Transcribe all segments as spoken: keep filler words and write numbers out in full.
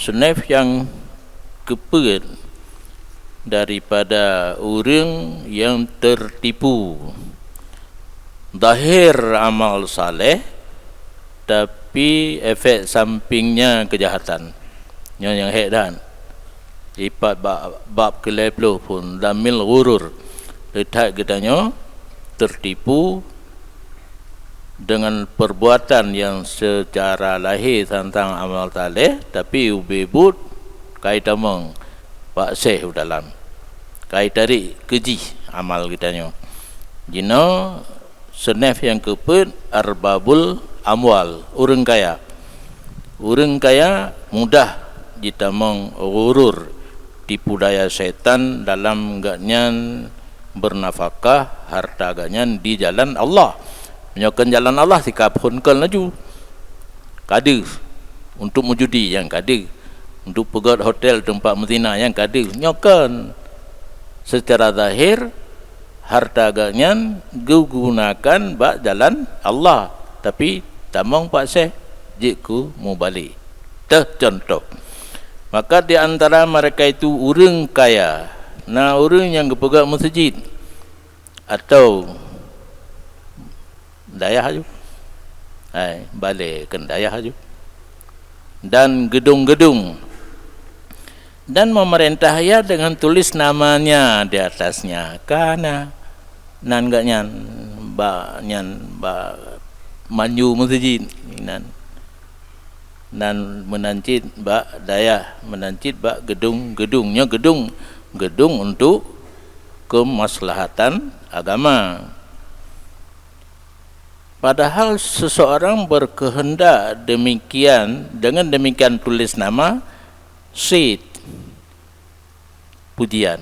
Seunef nyang keupeuet daripada ureuëng nyang teutipu. Zahir amal saleh, tapi efek sampingnya keujahatan. Nyoe nyang hék that. Ipat bak bab keulhée ploh phon, damil ghurur. Le that geutanyoe teutipu dengan perbuatan yang secara lahir tantang amal saleh, tapi ubé buet kai tamong bak seh u dalam. Kai tarék keu jih amal geutanyoe. Jinoe seunef nyang keupeuet, arbabul amwal, ureuëng kaya. Ureuëng kaya mudah jitamong ghurur, tipu daya syaitan dalam gobnyan bernafakah harta gobnyan di jalan Allah. Meunyoe kon jalan Allah, sikaphon kon laju. Ka deuh untuk meujudi nyang ka deuh, untuk peugét hotel teumpat meuzina nyang ka deuh. Nyoe kon, seucara zahir, harta gobnyan geugunakan bak jalan Allah, tapi tamong bak seh jeuet keu mubalek. Teuh contoh. Maka di antara mereka itu ureuëng kaya, na ureuëng nyang geupeugét meuseujid atau dayah aju. Hai, balée kon dayah aju. Dan gedung-gedung. Dan memerintah ia dengan tulis namanya di atasnya. Kana nan gak nyan, bak nyan, bak manju meuseujid nan. Nan meunan cit bak dayah, meunan cit bak gedung-gedung. Nyoe gedung, gedung untuk kemaslahatan agama. Padahal seseorang berkehendak demikian, dengan demikian tulis nama, sit, pujian.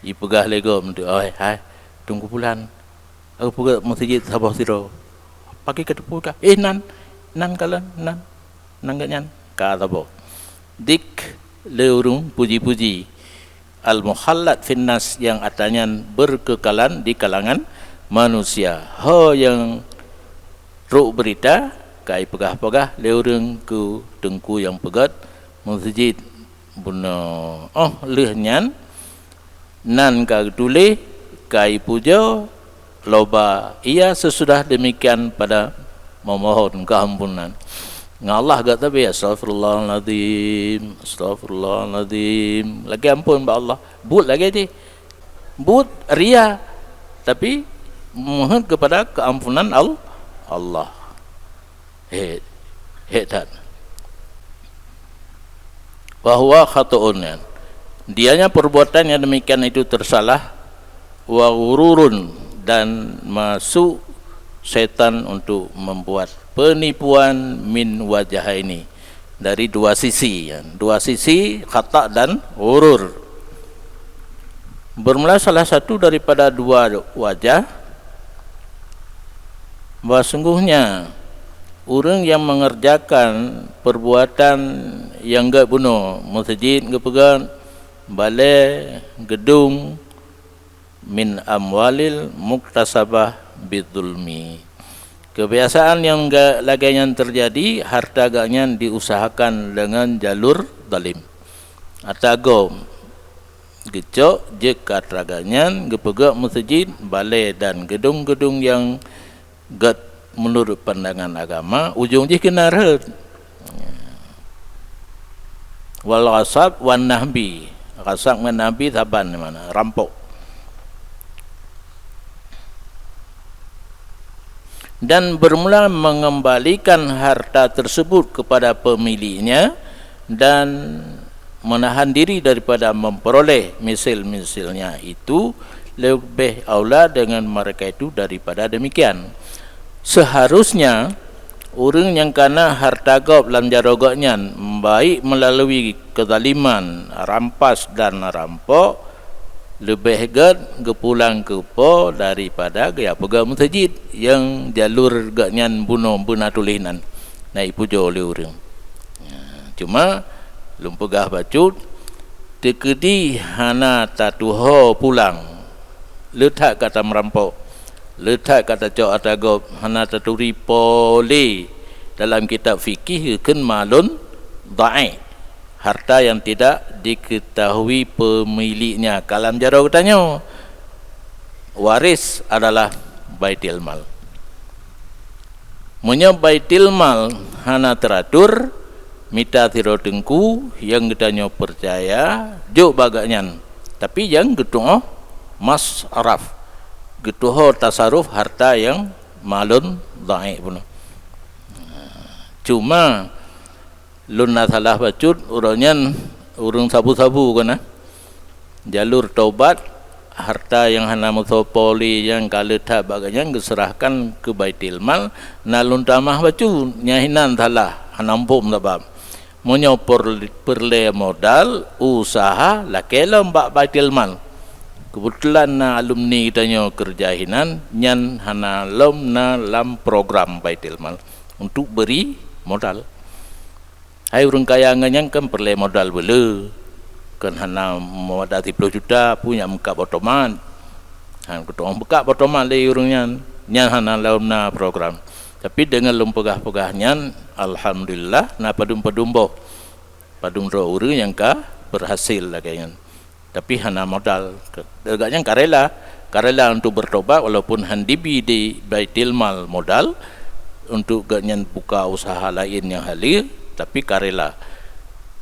Ipeugah lé gob, "Oi, hai, Teungku Pulan, aku peugah meuseujid saboh sidroe." Pakri ka teupeu ka, "Eh, nan, nan kalon, nan, nan gak nyan." Ka saboh. Dik lé ureuëng puji-puji. Al-mukhallad finnas, yang ata nyan berkekalan di kalangan manusia. Ho nyang trok beurita, ka ipeugah-peugah lé ureuëng keu teungku nyang peugét meuseujid bunoe. Óh lheueh nyan, nan ka geutuléh, ka ipujoe, loba ia sesudah demikian pada memohon keampunan. Ngon Allah gak tabi, "Astagfirullahaladzim, astagfirullahaladzim." Lagée amphon bak Allah. Buet lagée jih. Buet ria. Tapi, mohon kepada keampunan Al-, Allah. Hé, hé that. Bahwa khata'un, ya. Dianya perbuatan yang demikian itu tersalah, wa ghururun, dan masuk setan untuk membuat penipuan min wajahaini, dari dua sisi, ya. Dua sisi, khata' dan ghurur. Bermula salah satu daripada dua wajah, bahwa sungguhnya ureuëng yang mengerjakan perbuatan nyang gét bunoe, meuseujid geupeugét, balée, geudong, min amwalil muktasabah bidzulmi. Kebiasaan nyang ga-, lagée nyan teujadi, harta gobnyan diusahakan deungon jalur zalim. Ata gob geucok jeuet keu atra gobnyan, geupeugét meuseujid, balée dan geudong-geudong nyang gét meunurot pandangan agama, ujong jih keunan rhot. Wal ghasab wan nahbi. Ghasab ngon nahbi saban di mana? Rampok. Dan bermula mengembalikan harta tersebut kepada pemiliknya dan menahan diri daripada memperoleh misil-misilnya itu lebih aula dengan mereka itu daripada demikian. Seharusnya, ureuëng nyang kana harta gob lam jaroe gobnyan, baik meulalu kezaliman, rampas dan rampok, leubeh gét geupulang keu po daripada geuya peugah meuseujid nyang jalur gobnyan bunoe beuna tuléh nan na ipujoe lé ureuëng. Cuma, lôn peugah bacut, teukeudi hana tatuho pulang, le that ka tameurampok, le that ka tacok atra gob, hana taturi po lé dalam kitab fikih geukheun ma lôn dha'i, harta yang tidak diketahui pemiliknya. Kalam jaroe geutanyoe, waris adalah Baitul Mal. Meunyoe Baitul Mal hana teuratur, mita sidroe teungku nyang geutanyoe peucaya jok bak gobnyan, tapi nyang geutu'oh masraf, geutu'oh tasaruf harta nyang malun dha'i bunoe. Cuma lôn na salah bacut, uroe nyan ureuëng sabu-sabu kon na. Jalur taubat, harta nyang hana meusoe po lé nyang ka le that bak gobnyan geuseurahkan keu Baitul Mal, na lôn tamah bacut, nyan hinan salah, hana muphom sabab. Meunyoe per-, peureulée modal, usaha lakée lom bak Baitul Mal. Keubeutulan na alumni geutanyoe keureuja hinan, nyan hana lom na lam program Baitul Mal untuk bri modal. Hai ureuëng kaya ngon nyan kan peureulée modal beuleu, kan hana modal siploh juta pun nyang meukab otomat. Han, kutong beukab otomat lé ureuëng nyan, nyan hana lom na program. Tapi deungon lôn peugah-peugah nyan, alhamdulillah, na padum-padum boh, padum droe ureuëng nyang ka beurhasil lagée nyan. Tapi hana modal. Gobnyan ka rela, ka rela untuk bertobat walaupun han dibi di Baitul Mal modal untuk gobnyan buka usaha laén nyang haleue, tapi ka rela.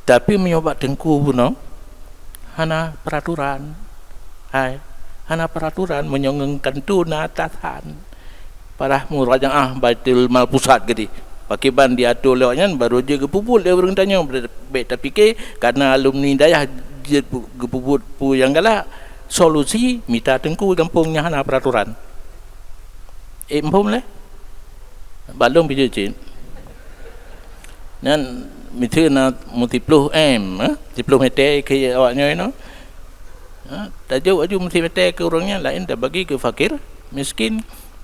Tapi meunyoe bak teungku bunoe, hana peraturan. Hai, hana peraturan meunyoe ngon kantu na atasan. Padahai murajaah Baitul Mal Pusat geuti. Pakriban diatur lewat nyan, baru jeuet geupeubuet lé ureuëng tanyoe. Bék tapike, karena alumni dayah jeuet geup-, geupeubuet peue nyang galak, solusi mita teungku gampông nyang hana peraturan. Eh, muphom lé? Balom bijeu cit. Nyan miseue na meusiploh M, eh, siploh mètè keu awak nyoe inoe. Ha, tajok aju meusiploh mètè keu ureuëng nyan, laén tabagi keu fakir miskin.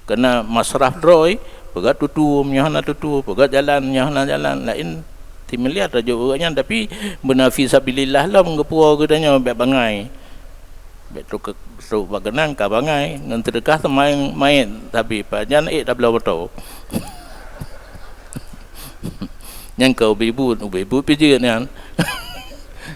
Kena masraf droe, peugöt tutu meunyoe hana tutu, peugöt jalan meunyoe hana jalan, laén similiar tajok ureuëng nyan, tapi beuna fi sabilillah lom geupuwoe geutanyoe bék bangai. Bék trok, trok bak geunang ka bangai, ngon seudeukah teuma manyét, tapi pajan ék tabloe moto. Nyang ka ubé buet, ubé buet pih jeuet nyan.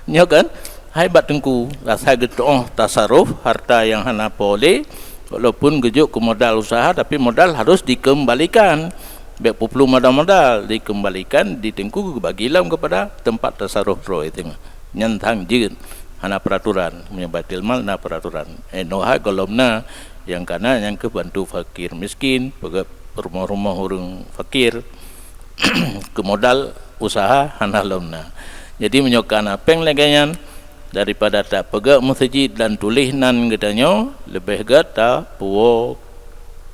Nyoe kan, hai bak teungku, rasa geutu'oh tasaruf harta nyang hana po lé, walaupun geujok keu modal usaha, tapi modal harus dikembalikan. Bék peuplueng modal-modal, dikembalikan di teungku geubagi lom keupada teumpat tasaruf droe teuma. Nyan thang jeuet, hana peuraturan. Meunyoe Baitul Mal na peuraturan. Eh, noha gohlom na, nyang kana nyang keu bantu fakir miskin, peugöt rumoh-rumoh ureuëng fakir, keu modal usaha hana lom na. Jadi meunyoe kana péng lagée nyan, daripada tapeugöt meuseujid dan tuléh nan geutanyoe, leubeh gét tapuwoe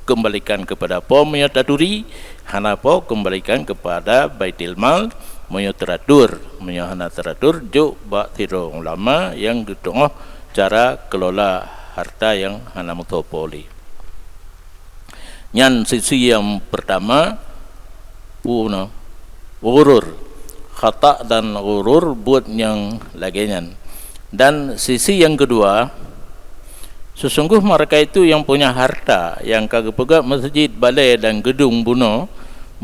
kembalikan kepada po meunyoe taturi, hana po kembalikan kepada Baitul Mal meunyoe teuratur, meunyoe hana teuratur jok bak sidroe ulama nyang geutu'oh cara kelola harta nyang hana meusoe po lé. Nyan sisi nyang pertama, pu-, na, ghurur. Khata dan ghurur buet nyang lagée nyan. Dan sisi nyang keudua, sesungguh mereka itu yang punya harta, yang ka geupeugöt meuseujid, balée dan geudong bunoe,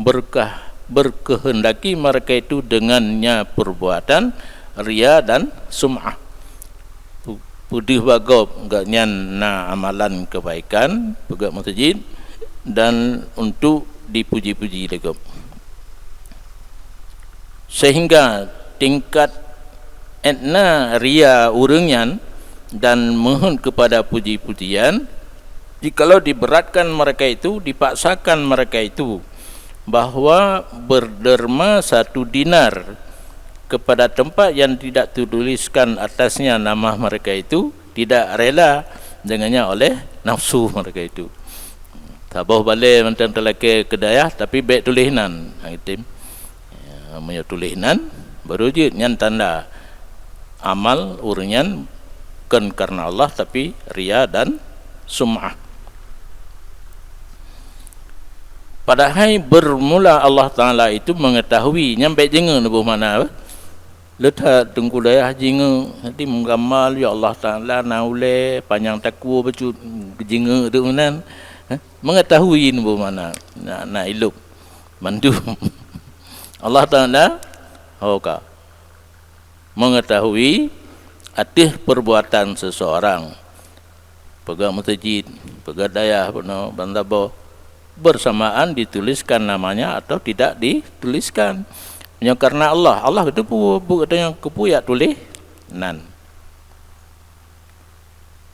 berkah, berkehendaki mereka itu dengannya perbuatan ria dan sum'ah. Pu-, peudeuh bak gob gobnyan na amalan keubaikan, peugöt meuseujid, dan untuk dipuji-puji lé gob. Sehingga tingkat étna ria ureuëng nyan dan meuheuet keupada puji-pujian, jikalau diberatkan mereka itu, dipaksakan mereka itu, bahwa berderma satu dinar kepada tempat yang tidak tertuliskan atasnya nama mereka itu, tidak rela dengannya oleh nafsu mereka itu. Saboh balée mantong talakée keu dayah, tapi bék tuléh nan, ha, gitu. Ya, meunyoe tuléh nan, baru jeuet nyan tanda amal ureuëng nyan kon karena Allah, tapi ria dan sum'ah. Padahai bermula Allah Taala itu mengetahui, nyan bék jingeue neuboh makna, apa? Le that teungku dayah jingeue, jadi meugamal, ya Allah Taala na ulée, panyang takue bacut, jingeue tu meunan. Eh, mengetahui neuboh makna, na, na ilop. Mandum. Allah Taala, ho ka. Mengetahui ateueh perbuatan seseorang, peugah meuseujid, peugah dayah bunoe bansaboh, bersamaan dituliskan namanya atau tidak dituliskan. Nyoe karena Allah, Allah geuteupeue buet geutanyoe keupeue jak tuléh nan.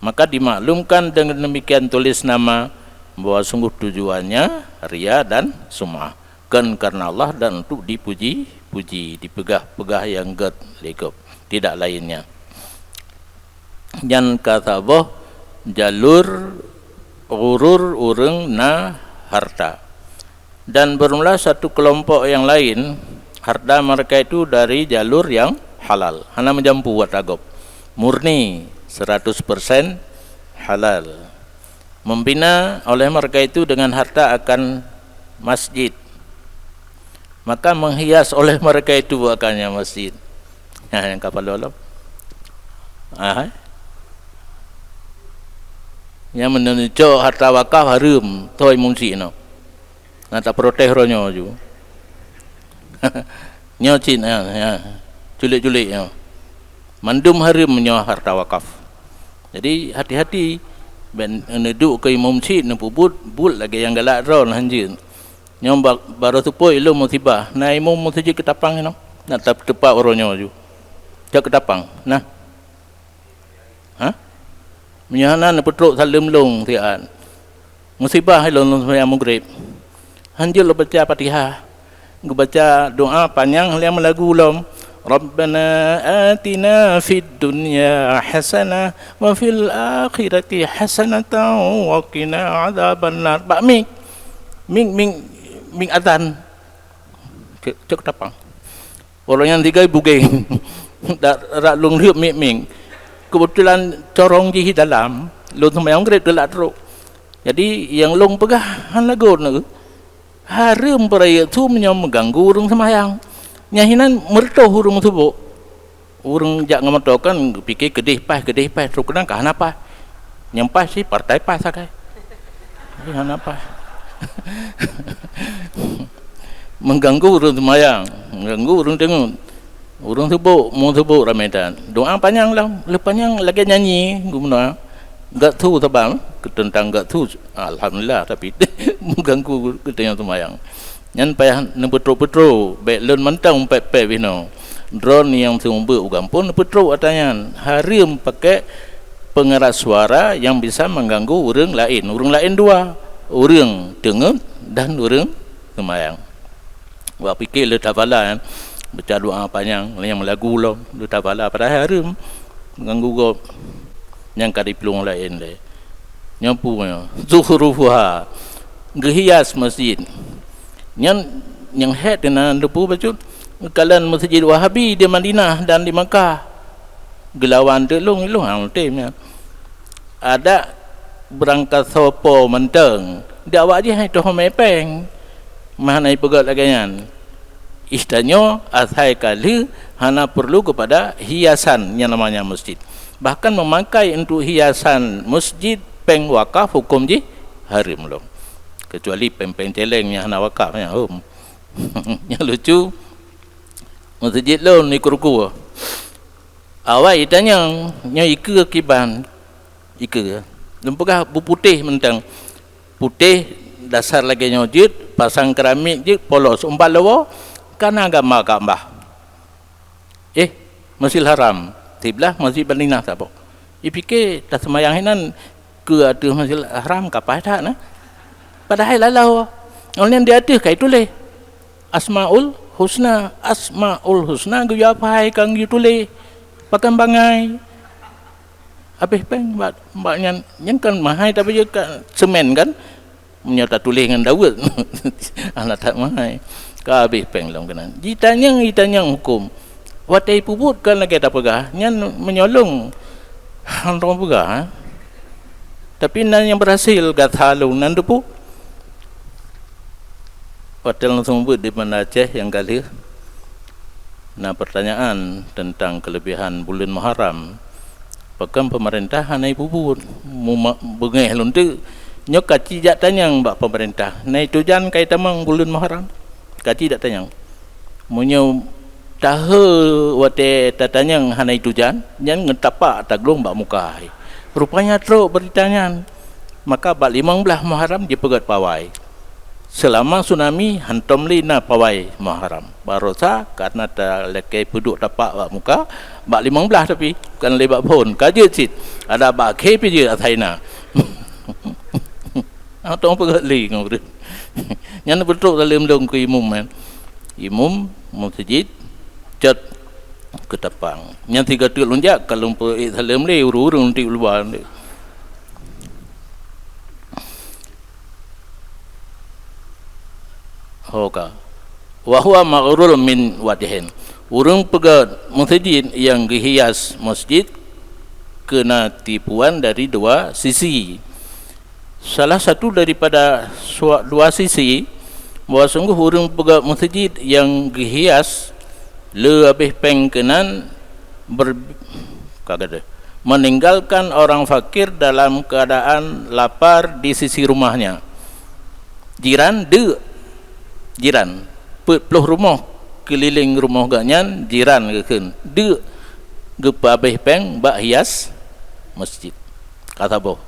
Maka dimaklumkan dengan demikian tulis nama bahwa sungguh tujuannya ria dan sum'ah, kon karena Allah dan untuk dipuji-puji, dipeugah-peugah nyang gét lé gob, tidak lainnya. Nyan ka saboh jalur ghurur ureuëng na harta. Dan bermula satu kelompok yang lain, harta mereka itu dari jalur yang halal, hana meujampu ata gob, murni seratus persen halal. Membina oleh mereka itu dengan harta akan masjid, maka menghias oleh mereka itu akannya masjid. Nah, nyang kapal lom. Ah, nyang meuneucok harta wakaf hareuem, toi meusi inoe. Na taprotes roh nyoe ju. Nyoe cit, ya, ya. Culik-culik nyoe. Mandum hareuem nyoe harta wakaf. Jadi hati-hati, ben neuduek keu imum cit neupeubuet buet lagée nyang galak droe hanjeuet. Nyoe ba-, barô seupôt ilôn musibah, na imum meuseujid keutapang inoe. Na teupat uroe nyoe ju. Cok keutapang. Nah. Ha? Meunyoe hana neupeutrok saleuem lôn siat. Musibah lôn, lôn seumayang Maghrib. Hanjeuet lôn baca Fatihah. Geubaca doa panyang nyang meulagu lom. Rabbana atina fid dunya hasanah wa fil akhirati hasanatan wa qina adzabannar. Bak mik. Mik, mik, mik azan. Cok, cok tapang. Uroe nyan tinggai bugeng. Dak rak lôn riep mik-mik. Keubeutulan corong jih dalam, lôn seumayang Maghrib teulak trok. Jadi nyang lôn peugah hana lagot na. Hareuem peurayeuk su meunyoe meuganggu ureuëng seumayang. Nyan hinan meureutoh ureuëng subok. Ureuëng jak ngon moto kan geupike keudeh paih, keudeh paih, trok keunan ka hana paih. Nyang paih si partai paih sagai. Jadi hana paih. Mengganggu ureuëng seumayang, mengganggu ureuëng teungeut. Ureuëng subok, meu subok ramé that. Doa panyang lah, lheueh panyang lagée nyanyi geumeuna. Gak thu saban, teuntang gak thu, alhamdulillah, tapi mengganggu geutanyoe seumayang. Nyan payah neupeutrok-peutrok, bék lôn mantong pék-pék binoe. Droeneuh nyang seumeubeuet u gampông neupeutrok ata nyan. Hareuem pakai pengeras suara yang bisa mengganggu ureuëng laén. Ureuëng laén dua, ureuëng teungeut dan ureuëng seumayang. Wak pike le tafala nyan, baca doa panyang, nyang meulagu lom, le tafala padahai hareuem mengganggu gob. Nyang ka diplueng laén le. Nyoe peue nyoe? Zukhrufuha. Geuhias masjid. Nyan nyang hék teuna leupeue bacut geukalon meuseujid Wahabi di Madinah dan di Makkah. Geulawan teuk lôn, lôn hana tem nyan. Adak beurangkat soe po mantong, di awak jih hai teuhom epeng. Meuhana ipeugét lagée nyan. Istanyoe asai ka lheueh hana peurlu keupada hiasan nyang namanya masjid. Bahkan meumakai untuk hiasan masjid péng wakaf huköm jih hareuem lom. Keucuali péng-péng céléng nyang hana wakaf nyan hom. Nyang lucu, meuseujid lôn di Kruku. Awai itanyong, nyoe ikeue kiban. Ikeue. Lôn peugah beuputéh mantong. Putéh dasar lagée nyoe jeuet, pasang keramik jeuet, polos umbak leuwoe, kana gamba-gamba. Eh, Masjidil Haram, siblah Masjid Madinah saboh. Ipike taseumayang hinan keu ateueh Masjidil Haram ka paih that na. Padahai lalau. Ngon di ateueh ka ituléh Asmaul Husna, Asmaul Husna geuyue apai ka geuyue tuléh. Pakon bangai. Habéh péng bak, bak nyan, nyan kan mahai tapi ka semen kan. Meunyoe tatuléh ngon daweuet, hana that mahai. Ka habéh péng lom keunan. Jitanyong, jitanyong huköm. Watée ipubuet kan lagée tapeugah, nyan meunyoe lôn hana peugah, ha? Tapi na nyang berhasil gata lôn nan teupeu. Watée lôn seumeubeuet di Banda Aceh nyang ka lheueh, na pertanyaan teuntang keuleubehan buleuen Muharram. Pakon peumeurintah hana ipubuet? Muma-, beungéh lôn teuk. Nyoe ka ci jak tanyong bak peumeurintah. Na itujan ka itamong buleuen Muharram? Ka ci jak tanyong. Meunyoe Tahe watée tatanyong hana itujan, nyan ngon tapak taglong bak muka hai. Rupanya trok beurita nyan. Maka bak limong blaih Muharram jipeugét pawai. Seulama tsunami hantom lé na pawai Muharram. Barosa karna talakée peuduek tapak bak muka, bak limong blaih tapi, kon lé bak phon. Ka jeuet cit, adak bak akhé pih jeuet asai na. Hantom peugét lé ngon ureuëng. Nyan beutrok saleuem lôn keu imum, kan. Imum meuseujid cot keu tapang. Nyan sigoe teuk lôn jak, ka lôn peuék saleuem lé ureuëng-ureuëng di luwa. Ho ka. Wa huwa maghrur min wajhin. Ureuëng peugét meuseujid nyang geuhias meuseujid keuna tipuan dari dua sisi. Salah satu daripada sua-, dua sisi, bahwa sungguh ureuëng peugét meuseujid nyang geuhias le habéh péng keunan ber-, ka geude, meninggalkan orang fakir dalam keadaan lapar di sisi rumahnya. Jiran deuk, jiran, peuet ploh rumoh keulileng rumoh geuh nyan jiran geukheun, deuk geupeuhabéh péng bak hias meuseujid. Ka saboh.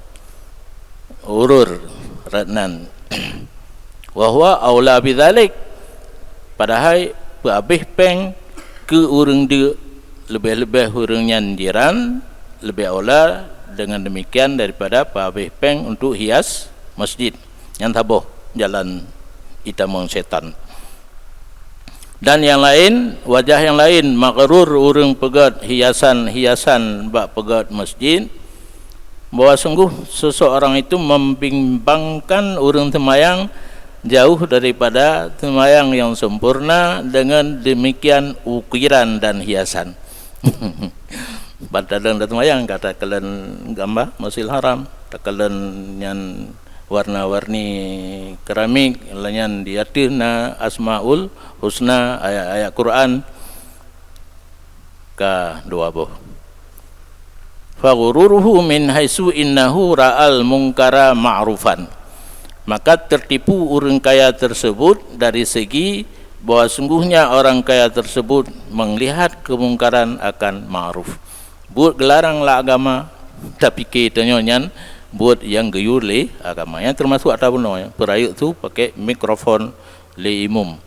Urur rot nan. Wa huwa aula bidzalik. Padahai peuhabéh péng keu ureuëng deuk, leubeh-leubeh ureuëng nyan jiran, leubeh aula dengan demikian daripada peuhabéh péng untuk hias masjid. Nyan saboh jalan itamong setan. Dan nyang laén, wajah nyang laén, maghrur ureuëng peugét hiasan-hiasan bak peugét masjid, bahwa sungguh seseorang itu membimbangkan ureuëng seumayang jauh daripada seumayang nyang sempurna, dengan demikian ukiran dan hiasan. Ban tadong taseumayang ka takalon gamba Masjidil Haram, takalon nyan warna-warni keramik, lagée nyan di ateueh na Asmaul Husna, ayat-ayat Quran ka dua boh. Faghururuhu min haitsu innahu ra'al munkara ma'rufan. Maka tertipu ureuëng kaya tersebut dari segi bahwa sungguhnya orang kaya tersebut melihat kemungkaran akan ma'ruf. Buet geularang lam agama, tapike tanyoe nyan buet nyang geuyue lé agama. Nyan teumasuk atra bunoe, peurayeuk su pakai mikrofon lé imum.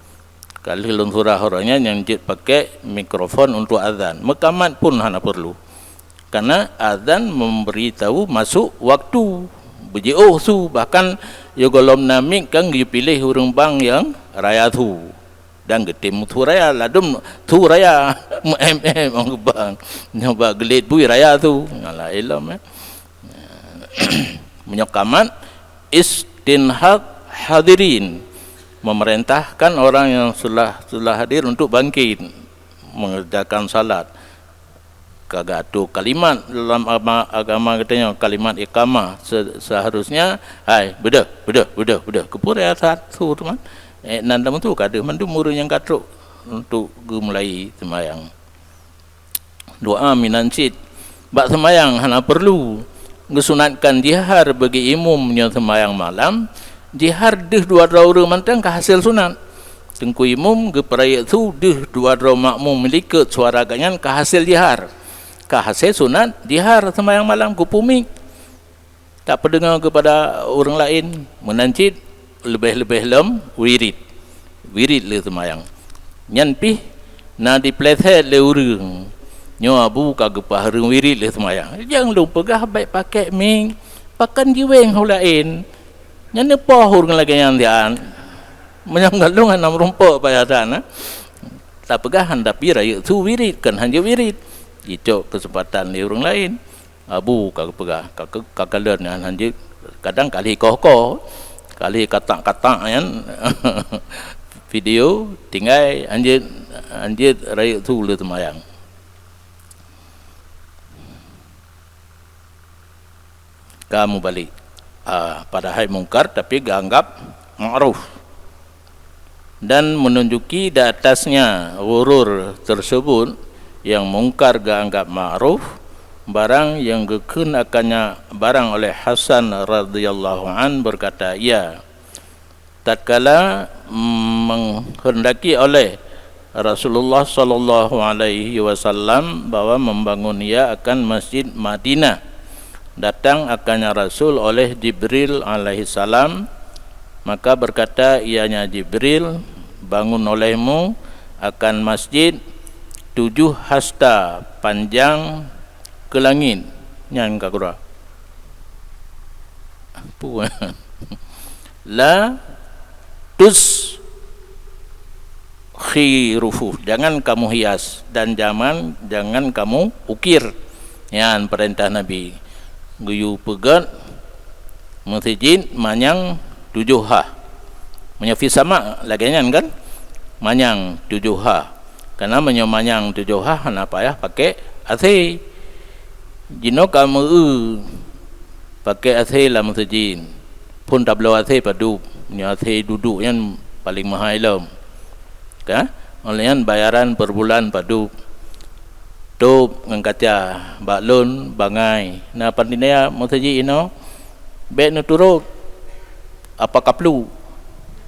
Ka lheueh lôn surah uroe nyan nyang jeuet pakai mikrofon untuk azan. Meukamat pun hana peurlu. Karena azan memberitahu masuk waktu. Beujiôh su, bahkan yôh gohlom na mic kan geupiléh ureuëng bang nyang raya su. Dan geutem su raya, ladum su raya, meu-em-em bang. Nyoe bak geulet bui raya su. Alah ilom, eh. Meunyoe kamat, istinhad hadirin, memerintahkan orang yang sudah, sudah hadir untuk bangkit, mengerjakan salat. Ka geuatoe kalimat dalam agama, agama geutanyoe, kalimat iqamah. Se-, seharusnya, "Hai, beudôh, beudôh, beudôh, beudôh." Keupeue raya that su teuma? Eh, nan lam su ka deuh mandum ureuëng nyang ka trok untuk geumulai seumayang. Doa meunan cit. Bak seumayang hana peurlu. Geusunatkan jihar bagi imum nyoe seumayang malam, jihar deuh dua droe ureuëng mantong ka hasé sunat. Teungku imum geupeurayeuk su deuh dua droe makmum meulikot suara geuh nyan ka hasé jihar. Ka hasé sunat jihar seumayang malam keupeue mic. Tapeudeungoe keupada ureuëng laén, meunan cit leubeh-leubeh lom wirid. Wirid lé seumayang. Nyan pih na jipeuleset lé ureuëng. Nyoe abu ka geupah ureuëng wirid lé seumayang. Nyang lôn peugah bék pakai mic, pakon jiwéng ho laén. Nyan neupoh ureuëng lagée nyan sian. Meunyoe ngon lôn hana meurumpok payah that, na. Tapeugah han tapi rayeuk su wirid, kon han jeuet wirid. Jicok keuseumpatan lé ureuëng laén. Abu ka geupeugah, ka, ka, ka kalon nyan hanjeuet, kadang ka lheueh koh-koh, ka lheueh katak-katak nyan video, tinggai hanjeuet, hanjeuet rayeuk su le teumayang. Ka mubalek. Ah, padahai mungkar tapi geuanggap ma'ruf. Dan menunjuki di atasnya ghurur tersebut, yang mungkar geuanggap ma'ruf, barang yang geukheun akannya barang oleh Hasan radhiyallahu an berkata, ia tatkala menghendaki oleh Rasulullah sallallahu alaihi wasallam bahwa membangun ia akan Masjid Madinah. Datang akannya Rasul oleh Jibril alaihissalam, maka berkata ianya Jibril, "Bangun olehmu akan masjid tujuh hasta panjang ke langit." Nyan ka keudroe. Pu-, la tuskhiruhu, jangan kamu hias dan jangan, jangan kamu ukir. Nyan peurintah Nabi. Geuyue peugét meuseujid manyang tujoh ha. Meunyoe fi sama lagée nyan kan? Manyang tujoh ha. Karena meunyoe manyang tujoh ha hana payah pakai A C. Jinoe ka meu-eu pakai A C lam meuseujid. Phon tabloe A C padub. Meunyoe A C dudoe nyan paleng meuhai lom. Ka? Oleh nyan bayaran per bulan padub. Tôb ngon kaca bak lôn bangai. Na panitia meuseujid inoe, bék neuturot apa kaplu.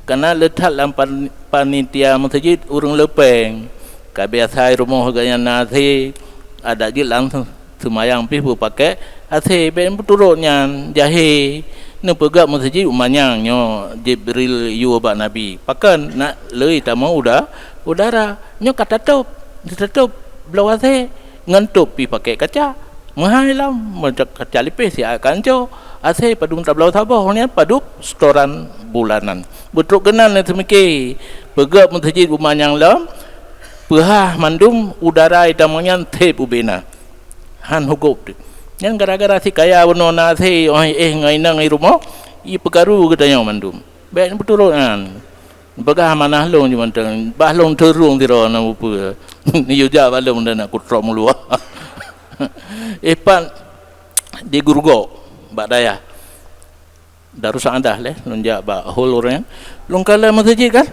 Kana le that lam pan-, panitia meuseujid ureuëng le péng. Ka biasa i rumoh geuhnyan na A C, adak jeuet lam seumayang pih beupaké A C, bék neuturot nyan, jahé. Neupeugah meuseujid u manyang nyoe Jibril yue bak Nabi. Pakon? Nak le tamong uda-, udara. Nyoe ka tatôb, tatôb bloe A C ngon tôb pih paké kaca. Meuhai lom, meunyoe kaca lipéh siat ka anco. A C padub tabloe saboh, nyan padub setoran bulanan. Beutrok keunan lé teumike, peugét meuseujid u manyang lom, peuhah mandum udara i tamong nyan theb ubena. Han hugôp teuh. Nyan gara-gara si kaya bunoe na A C, oh, éh ngon inong i rumoh, i peukaru geutanyoe mandum. Bék beuturot nyan. Peugah manah lôn jimantong, bah lôn teurong sidroe na mupeue. Yue jak bak lôn dan nak kutrok meuluwa. Ipat di Gurugok bak dayah Darussaaddah lé, lôn jak bak hol ureuëng. Lôn kalon meuseujid kan,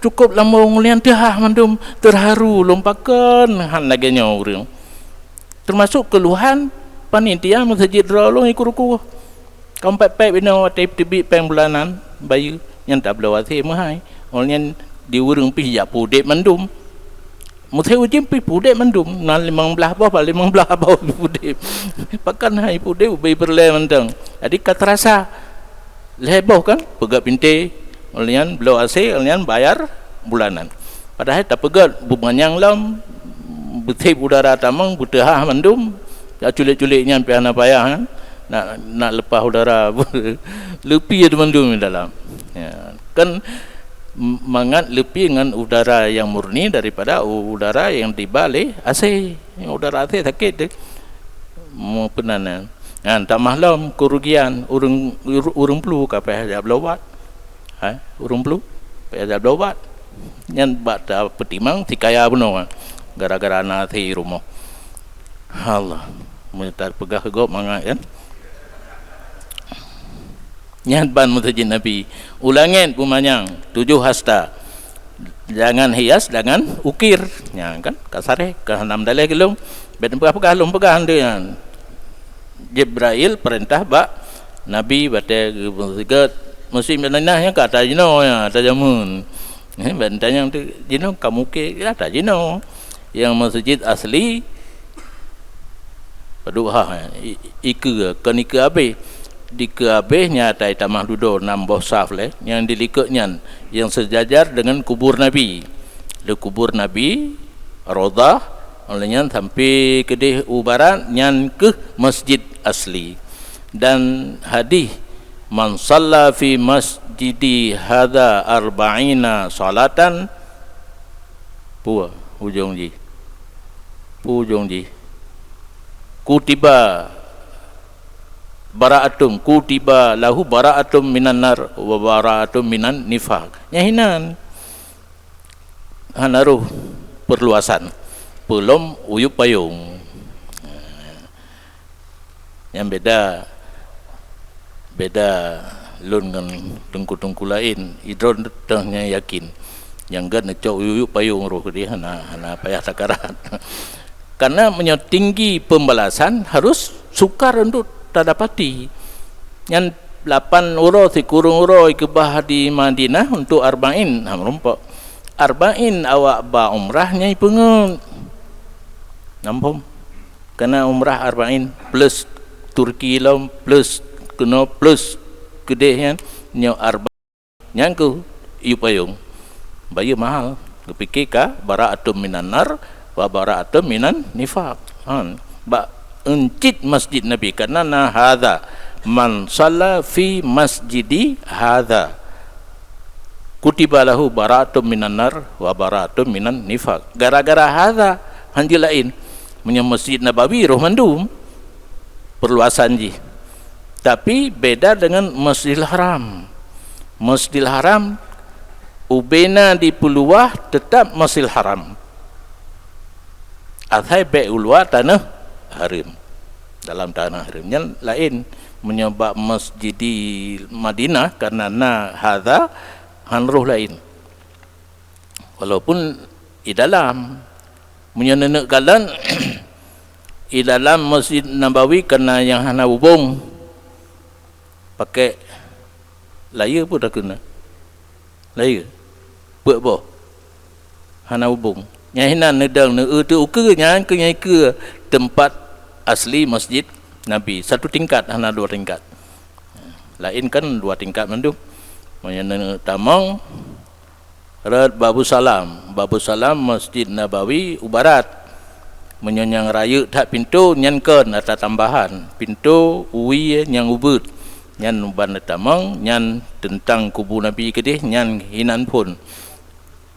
cukup lambông lian teuhah mandum, terharu lôn pakon han lagée nyoe ureuëng. Termasuk keluhan panitia meuseujid droe lôn i Kuruku. Ka pép-pép inoe watée teubiet péng bulanan bayeue, nyan tabloe A C meuhai. Óh nyan di ureuëng pih jak peudeb mandum. Meuseujid pih peudeb mandum, na limong blaih boh, pa limong blaih boh peudeb. Pakon hai peudeb ubé peureulée mantong. Jadi ka terasa lhée boh kan, peugét pinté, óh nyan bloe A C, óh nyan bayar bulanan. Padahai tapeugét beumanyang lom, beuteb udara tamong, beuteuhah mandum, jak culek-culek nyan pih hana payah, kan? Nak, nak leupah udara, leupie mandum di dalam. Ya, kan mangat leupie ngon udara yang murni daripada u-, udara yang tiba lé A C. Udara A C sakét deh. Meupeuna nyan. Nyan tamah lom kerugian ureuëng, ureuëng plu ka payah jak bloe ubat. Ha, ureuëng plu payah jak bloe ubat. Nyan bak tapeutimang si kaya bunoe gara-gara na A C i rumoh. Allah, meunyo tapeugah gob mangat kan. Nyan ban meuseujid Nabi. U langét beumanyang tujoh hasta. Jangan hias, jangan ukir. Nyan kan, ka sareh, ka nam daleh geulong. Bék peugah-peugah lôn peugah nyan. Jibrail peurintah bak Nabi batée geumeuseugét meuseujid Madinah nyan ka ata jinoe nyan, ata jameun. Eh, bék tanyong tu jinoe ka meuke ata jinoe. Nyang meuseujid asli padub ha, i-, ikeue, kon ikeue abéh. Dikeue abéh nyan ata tamah dudoe nam boh saf lé, nyang di likot nyan, nyang seujajar deungon kubur Nabi. Lé kubur Nabi, Raudhah, óh lheueh nyan sampai keudeh u barat, nyan keuh masjid asli. Dan hadih, "Man shalla fi masjidi hadza arba'ina shalatan," peue ujong jih? Peue ujong jih? "Kutiba bara'atum, kutiba lahu bara'atum minan nar wa bara'atum minan nifaq." Nyan hinan. Hana roh perluasan. Peulom uyueb payong. Nyang beda, beda lôn ngon teungku-teungku laén. Idroe teuh nyang yakin. Nyang gét neucok uyueb payong roh keudeh hana, hana payah sakarat. Karena meunyoe tinggi pembalasan harus sukar untuk tadapati. Nyan lapan uroe sikureueng uroe ikeubah di Madinah untuk arba'in, ha, meurumpok. Arba'in awak ba umrah nyang ipeungeut. Nampom. Kana umrah Arba'in plus Turki lom plus keunoe plus keudeh nyan, nyoe arba nyang keu yue payong. Bayeue mahal. Geupike ka bara'atum minan nar wa bara'atum minan nifaq. Han. Bak euncit masjid Nabi, karena na hadza, man shalla fi masjidi hadza kutiba lahu bara'atum minan nar wa bara'atum minan nifaq. Gara-gara hadza, han jeuet laén. Meunyoe Masjid Nabawi roh mandum perluasan jih. Tapi beda dengan Masjidil Haram. Masjidil Haram ubena dipeuluah tetap Masjidil Haram. Asai bék u luwa tanah hareuem. Dalam tanah hareuem nyan laén. Meunyoe bak Masjid di Madinah, karena na hadza, han roh laén. Walaupun i dalam, meunyoe neuneuk kalon, i dalam Masjid Nabawi, karena nyang hana bubông, pakai layeue pun takheun na. Layeue. Peuet boh. Hana bubông. Nyang hinan neudong, neu-eu teu ukeue, nyan keuh nyang ikeue teumpat asli Masjid Nabi. Satu tingkat, hana dua tingkat. Laén kan dua tingkat mandum. Meunyoe neuneuk tamong, rot Babussalam. Babussalam Masjid Nabawi u barat. Meunyoe nyang rayeuk that pintoe, nyan kon ata tambahan. Pintoe, wie nyang ubeuet. Nyan ban tamong, nyan teuntang kubu Nabi keudeh, nyan hinan phon.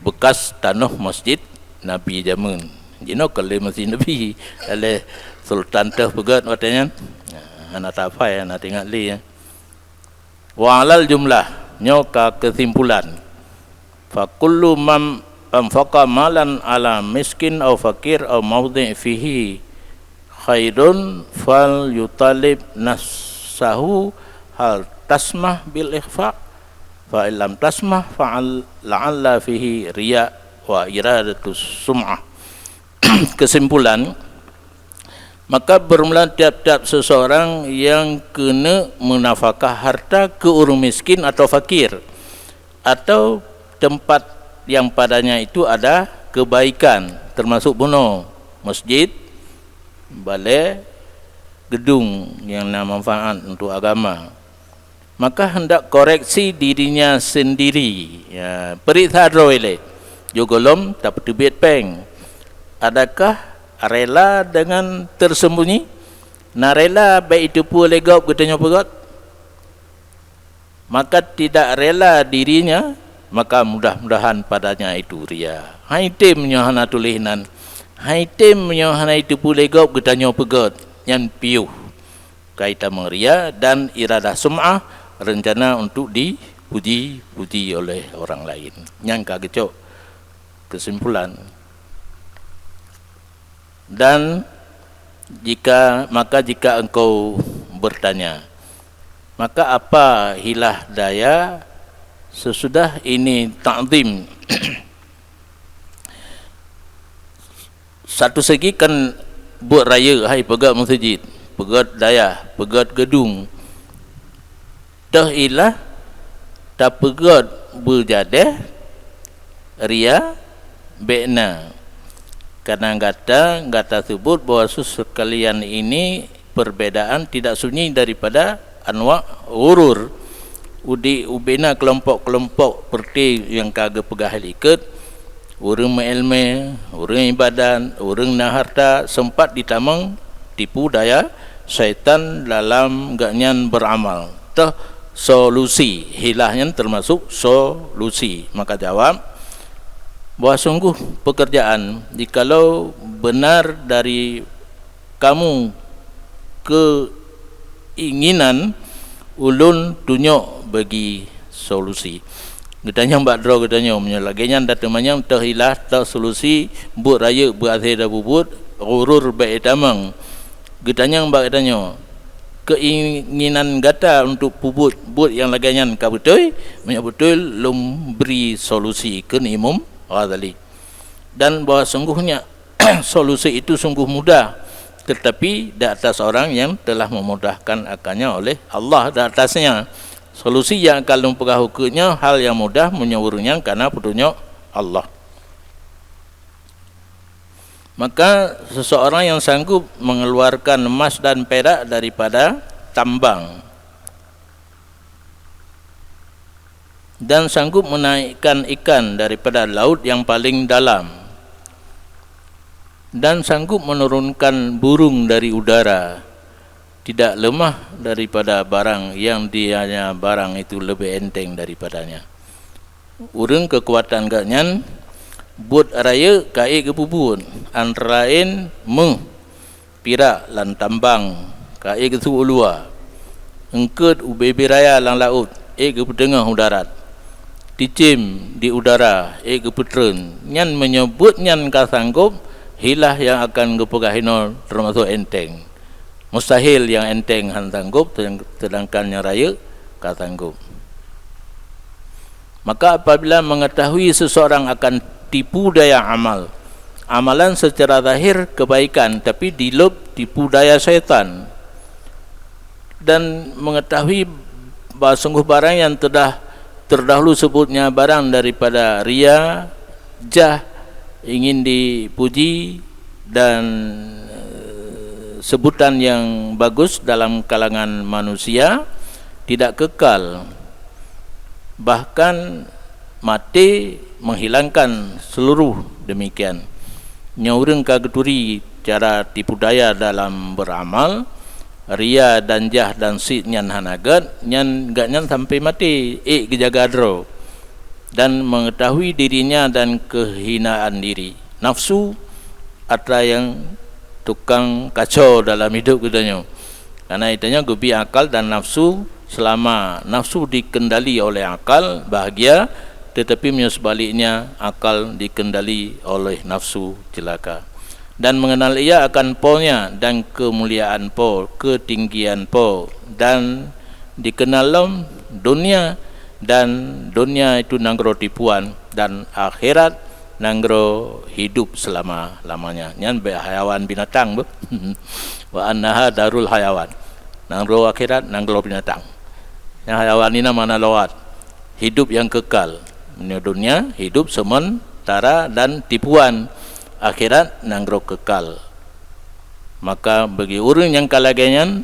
Beukas tanoh Masjid Nabi jameun. Jinoe kon lé Masjid Nabi, lé sultan teuh peugét watée nyan. Hana tafai, hana teuingat lé. Wa alal jumlah, nyoe ka keusimpulan. Fa kullu man anfaqa malan ala miskin au fakir au maudhi fihi khairun fal yutalib nafsahu hal tasmah bil ikhfa, fa illam tasmah fa al-, la'alla fihi riya wa iradatu sum'ah. Kesimpulan, maka bermula tiap-tiap seseorang yang keuneuk meunafakah harta keu ureuëng miskin atau fakir, atau tempat yang padanya itu ada kebaikan, termasuk bunoe, masjid, balée, gedung yang na manfaat untuk agama, maka hendak koreksi dirinya sendiri. Ya, periksa droe lé. Jogolom tapeuteubiet péng. Adakah rela dengan tersembunyi? Na rela bék jiteupeue lé gob geutanyoe peugét? Maka tidak rela dirinya, maka mudah-mudahan padanya itu ria. Hai tem nyoe hana tuléh nan. Hai tem nyoe hana jiteupeue lé gob geutanyoe peugét. Nyan piôh. Kaitan meuriya dan iradah sum'ah, rencana untuk dipuji-puji oleh orang lain. Nyang ka geucok kesimpulan. Dan jika, maka jika engkau bertanya, maka apa hilah daya sesudah ini takzim? Satu segi kan buet rayeuk hai peugét meuseujid, peugét dayah, peugét geudung. Toh ilah tapeugét beujadeh ria bék na. Karena gata, gata sebut bahwa sekalian ini perbedaan tidak sunyi daripada anwa' ghurur. Udi ubena kelompok-kelompok perti nyang ka geupeugah likot, ureuëng meuilmé, ureuëng ibadat, ureuëng na harta sempat ditamong tipu daya syaitan dalam gobnyan beramal. Toh solusi hilah nyan termasuk solusi. Maka jawab, bahwa sungguh pekerjaan jikalau benar dari kamu keinginan ulôn tunyok bagi solusi. Geutanyong bak droe geutanyoe, meunyoe lagée nyan tateumanyong teuh ilah teuh solusi, buet rayeuk beuaséh dan bubuet, ghurur bék itamong. Geutanyong bak geutanyoe, keinginan gata untuk pubuet buet nyang lagée nyan ka beutôi? Meunyoe beutôi, lôn bri solusi, kheun Imam Ghazali. Dan bahwa sungguhnya solusi itu sungguh mudah, tetapi di atas orang yang telah memudahkan akannya oleh Allah di atasnya. Solusi nyang akan lôn peugah ukeue nyoe hal nyang mudah meunyoe ureuëng nyan kana peutunyok Allah. Maka seseorang yang sanggup mengeluarkan emas dan perak daripada tambang, dan sanggup menaikkan ikan daripada laut yang paling dalam, dan sanggup menurunkan burung dari udara, tidak lemah daripada barang yang dianya barang itu lebih enteng daripadanya. Ureuëng keukuatan geuh nyan buet rayeuk ka ék geupeubuet, antara laén méuh, pirak lam tambang ka ék geuseuôt u luwa, eungkôt ubé-bé raya lam laôt ék geupeuteungoh u darat, cicém di udara ék geupeutreun. Nyan meunyoe buet nyan ka sanggob, hilah nyang akan geupeugah inoe teumasok enteng. Mustahil nyang enteng hán sanggob, seudangkan nyang rayeuk ka sanggob. Maka apabila mengetahui seseorang akan tipu daya amal, amalan secara zahir kebaikan, tapi dilôb tipu daya syaitan, dan mengetahui bahwa sungguh barang yang tedah terdahulu sebutnya barang daripada ria, jah, ingin dipuji, dan eh, sebutan yang bagus dalam kalangan manusia, tidak kekal, bahkan maté menghilangkan seluruh demikian. Nyoe ureuëng ka geuturi cara tipu daya dalam beramal, ria dan jah dan sit nyan hana gét, nyan gobnyan sampai maté ék geujaga droe, dan mengetahui dirinya dan kehinaan diri. Nafsu atra nyang tukang kacau dalam hidup geutanyoe. Karena geutanyoe geubi akal dan nafsu, selama nafsu dikendali oleh akal, bahagia, tetapi meunyoe sebaliknya, akal dikendali oleh nafsu, celaka. Dan mengenal ia akan Po-Nya dan kemuliaan Po, ketinggian Po, dan dikenal lom dunia, dan dunia itu nanggroe tipuan, dan akhirat nanggroe hidup selama-lamanya. Nyan bak hayawan binatang beuh. Wa annaha darul hayawan. Nanggroe akhirat nanggroe binatang. Nyan hayawan ini nama na lewat. Hidup yang kekal. Dunia hidup sementara dan tipuan, akhirat nanggroe kekal. Maka bagi ureuëng nyang ka lagée nyan,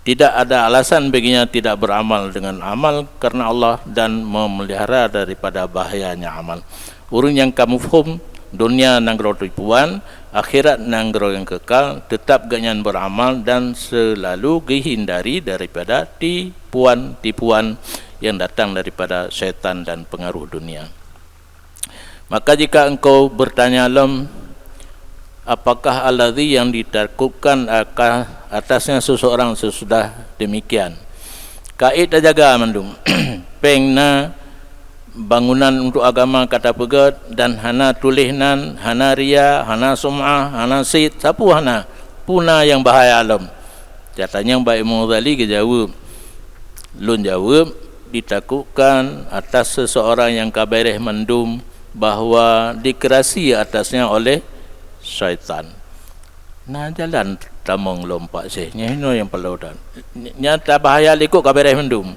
tidak ada alasan baginya tidak beramal dengan amal karena Allah dan memelihara daripada bahayanya amal. Ureuëng nyang ka muphom dunia nanggroe tipuan, akhirat nanggroe nyang kekal, tetap gobnyan beramal dan selalu geuhindari daripada tipuan-tipuan yang datang daripada syaitan dan pengaruh dunia. Maka jika engkau bertanya lom, apakah alladzi yang ditakutkan atasnya seseorang sesudah demikian? Ka ék tajaga mandum. Péng na, bangunan untuk agama ka tapeugét, dan hana tuléh nan, hana ria, hana sum'ah, hana sit, sapeue hana. Peue na nyang bahaya lom? Katanyang bak Imam Ghazali geujaweueb, lôn jaweueb, ditakutkan atas seseorang nyang ka béréh mandum, bahwa dikeurasi atasnya oleh syaitan. Na jalan tamong lom pak syeh, nyan hinoe nyang paloe dan. Nyang tabahaya likot ka béréh mandum.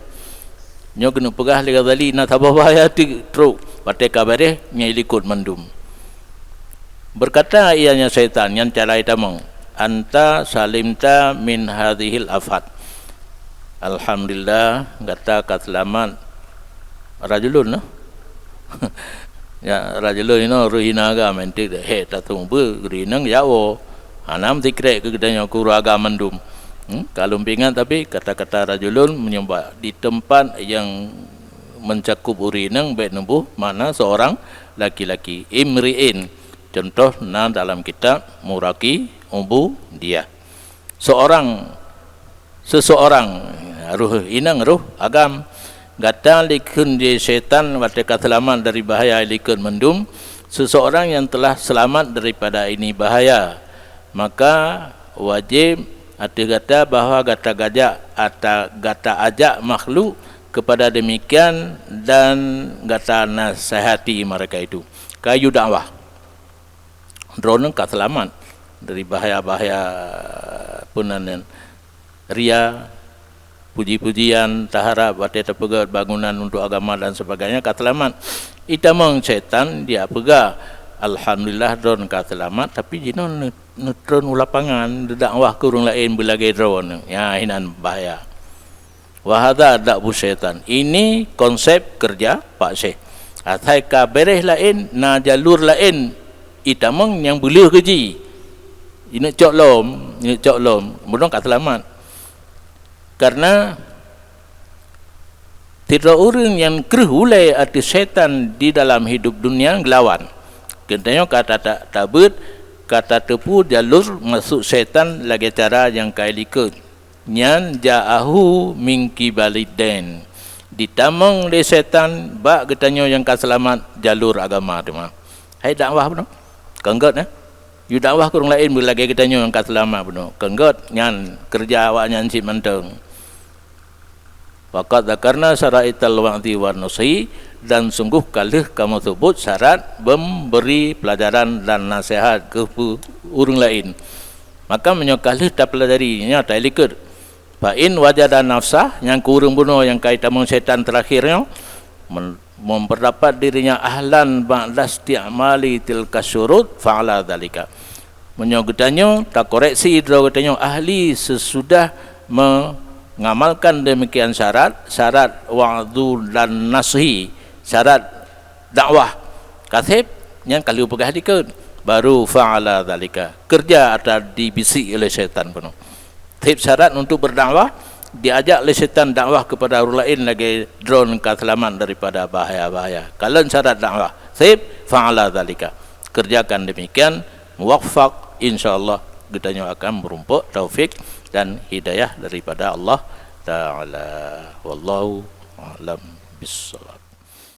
Nyoe keuneuk peugah lé Ghazali na saboh bahaya teuk trok, watée ka béréh nyang likot mandum. Berkata ianya syaitan, nyan cara tamong, "Anta salimta min hadhil afat." Alhamdulillah, gata ka seulamat. Rajulun, nah. Ya, rajulun inoe reuh hina agam, entek hek tateueng beu geurineng ya wo. Hana meusikrek keu geutanyoe keu ureueng agam mandum. Hmm, ka lôn peuingat, tapi kata-kata rajulun meunyoe bak di teumpat nyang mencakup ureueng inong bék neuboh makna seorang laki-laki. Imri'in, contoh na dalam kitab Muraqi Ubudiyah. Seorang, seseorang, reuh inong, reuh agam. Gata likheun di syaitan watée ka seulamat dari bahaya likot mandum, seseorang yang telah selamat daripada ini bahaya. Maka wajéb ateueh gata bahwa gata gajak ata-, gata ajak makhluk kepada demikian dan gata nasihati mereka itu. Kayu dakwah. Droeneuh ka seulamat dari bahaya-bahaya peue nan nyan, ria, puji-pujian, taharab watée tapeugét bangunan untuk agama dan sebagainya ka seulamat. Itamong setan dia peugah, "Alhamdulillah, droen ka seulamat," tapi jinoe neu-, neutron u lapangan, neudakwah keu ureuëng laén beulagée droen. Nyan hinan bahaya. Wahada da'bu syaitan. Ini konsep kerja Pak Syekh. Asai ka beres laén, na jalur laén itamong nyang beuleueh geuji. Ineuk cok lom, ineuk cok lom. Mudong ka seulamat. Karena sidroe ureuëng nyang kreueh ulée ateueh setan di dalam hidup dunia geulawan. Geutanyoe ka ta-, ta-, tabeuet, ka tateupeue jalur masuk setan lagée cara nyang kai likot. Nyan ja'ahu min qibalid din. Ditamong lé setan bak geutanyoe nyang ka seulamat jalur agama teuma. Hai dakwah bunoe. Keunggét, eh? Yue dakwah keu ureuëng laén beulagée geutanyoe nyang ka seulamat bunoe. Keunggét, nyan keureuja awaknyan cit mantong. Wa qad dzakarna syara'ital wa'dzi wan nushi, dan sungguh ka lheueh kamoe seubut syarat memberi pelajaran dan nasihat keu ureuëng laén. Maka meunyoe ka lheueh tapeulajari, nyoe tailikot. Fa in wajada nafsah, nyang keu ureuëng bunoe nyang ka itamong setan terakhir nyoe, men-, memperdapat dirinya ahlan ba'da isti'mali tilka syurut, fa'ala dzalika. Meunyoe geutanyoe takoreksi droe geutanyoe ahli sesudah mengamalkan demikian syarat, syarat wa'dhu dan nashi, syarat dakwah, ka seb, nyan ka lheueh peugah likot, baru fa'ala dzalika, keureuja atra dibisi oleh syaitan bunoe. Seb syarat untuk berdakwah, diajak lé setan dakwah kepada ureuëng laén lagée droen ka seulamat daripada bahaya-bahaya. Kalon syarat dakwah, seb, fa'ala dzalika, kerjakan demikian, muwaffaq, insya Allah geutanyoe akan meurumpok taufik dan hidayah daripada Allah Taala. Wallahu a'lam bissawab.